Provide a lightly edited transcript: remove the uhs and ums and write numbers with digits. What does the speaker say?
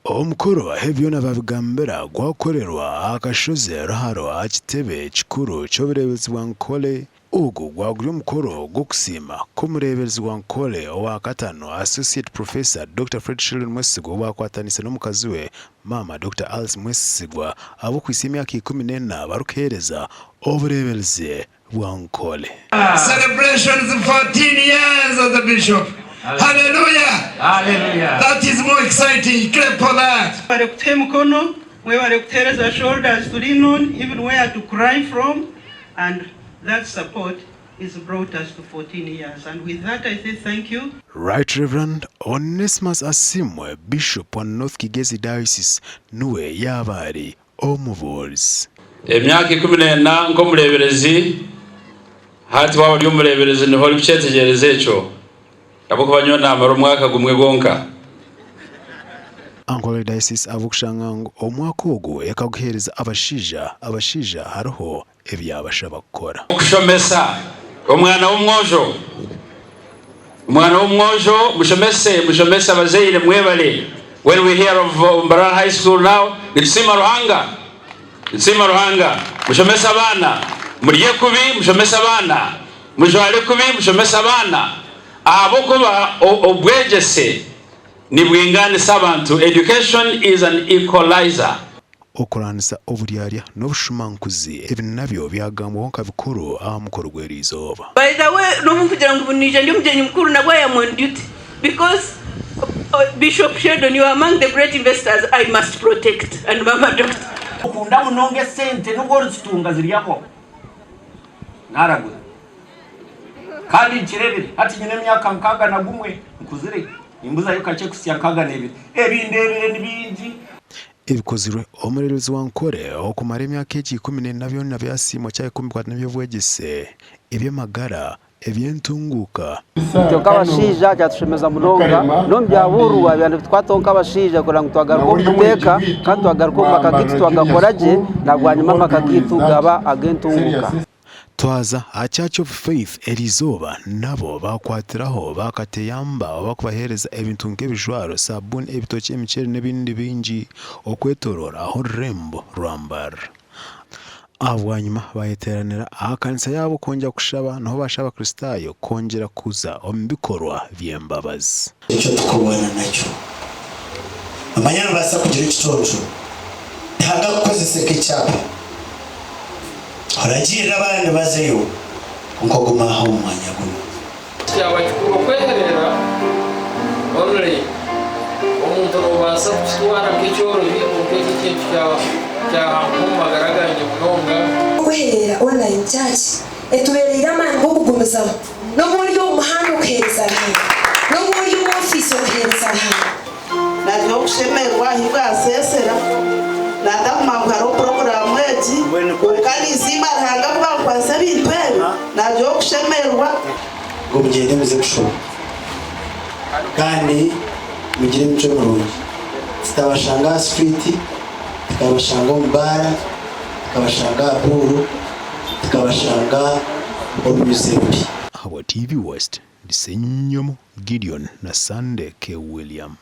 Omukoro ahu byona babigambira gwakorerwa aha kashozi Ruharo aha kitebe kikuru ky'obureeberezi bwa Nkole. Ogu gwaba guri omukoro gw'okusiima kw'omureeberezi wa Nkole owakatano Associate Professor Dokita Fred Sheldon Mwesigwa owaakwataniise n'omukazi we Maama Dokita Alice Mwesigwa ahabw'okuhitsya emyaka 14 barikuheereza obureeberezi bwa Nkole. Celebrations 14 years as a bishop. Hallelujah. Hallelujah. That is more exciting. Clap for that. Mwebare kutuha emikono, mwebare kutuhereza shoulders to lean on, even where to cry from, and that support is brought us to 14 years and with that I say thank you. Right Rev. Onesmus Asiimwe, Bishop wa North Kigezi Diocese niwe yaaba ari omubuurizi. Emyaka 14 nk'omureeberezi, hati waaba ori omureeberezi niho orikukyetegyereza ekyo, ahabw'okuba nyowe naamara omwaka gumwe gwonka. Ankole Diocese ahabw'okushanga ngu omwaka ogu ekaguheereza abashaija, abashaija hariho ebyabashaba kukora. Okushomesa omwana w'omwojo. Omwana w'omwojo mushomese, mushomese abazaire mwebale. When we hear of Mbarara High School now, nitusiima Ruhanga. Nitusiima Ruhanga. Mushomese abaana. Murye kubi, mushomese abaana. Mujware kubi, mushomese abaana. Ahabw'okuba obwegyese nibwinganisa abantu. Education is an equalizer. Okurwanisa oburyarya n'obushumankuzi ebi nabyo byagambwaho nka bikuru aha mukoro gw'eriizooba. By the way nobu nkugira ngu naija ndi omugyenyi mukuru nabwo I am on duty because Bishop Sheldon you are among the great investors I must protect and mama doctor. Okunda munonga esente nobu orizitunga ziryahwaho. Naragura kandi nkirebire hati nyine emyaka 61 nkuzire nimbuzayo kakye kuhitsya 62 ebindebire nibingi. Ebikozirwe omureeberezi wa Nkore okumara emyaka egi 14 byona byasiimwa kya ikumi bikwata n'eby'obwegyese, eby'amagara, eby'entunguuka. Itwe nk'abashaija kyatushemeza munonga n'omu byabuurwa byaba nibitukwataho nk'abashaija kureba ngu twagaruka omu buteeka kandi twagaruka omu maka gaitu twagakora gye na bwanyima amaka gaitu gaba ag'entunguuka. Twaza aha Church of Faith eriizooba nabo baakwatiraho baakateyamba bakubaheereza ebintu nk'ebijwaro, saabuuni, ebitookye, emiceeri n'ebindi bingi okwetoroora aho orurembo rwa Mbarara. Aha bwanyima baayeteeranira aha kanisa yaabo kwongyera kushaba niho baashaba Abakristaayo kwongyera kuza omu bikorwa by'embabazi. Ekyo tukurwana nakyo. Omanya nobaasa kugira ekiconco, Ruhanga akukozese nk'ekyapa. Oragiirire abandi bazeyo, kwonka ogume aha omu mwanya gumwe. Kyaba kikuru okweherera only omuntu nobaasa kukitwara nk'ekyorobi kwonka eki ekintu kyahanguha omu magara gangye munonga. Okweherera online church etubereire amaani g'okugumizamu n'obu ori omu muhanda okuheereza Ruhanga, n'obu ori omu ofiisi okuheereza Ruhanga. Nagira okushemererwa ahi bwaseesera, nanda kumanya ngu hariho puroguraamu egi, kwonka ninsiima Ruhanga ku bankwatsa ebintu ebi, nagira okushemererwa. Ngu mugyende muze kushoma kandi mugire emicwe mirungi. Tutabashanga aha street, tukabashanga omu baara, tukabashanga aha pool, tukabashanga omu mize mibi. Ahabwa TV West, ndi Ssenyomo Gideon na Sunday K. William.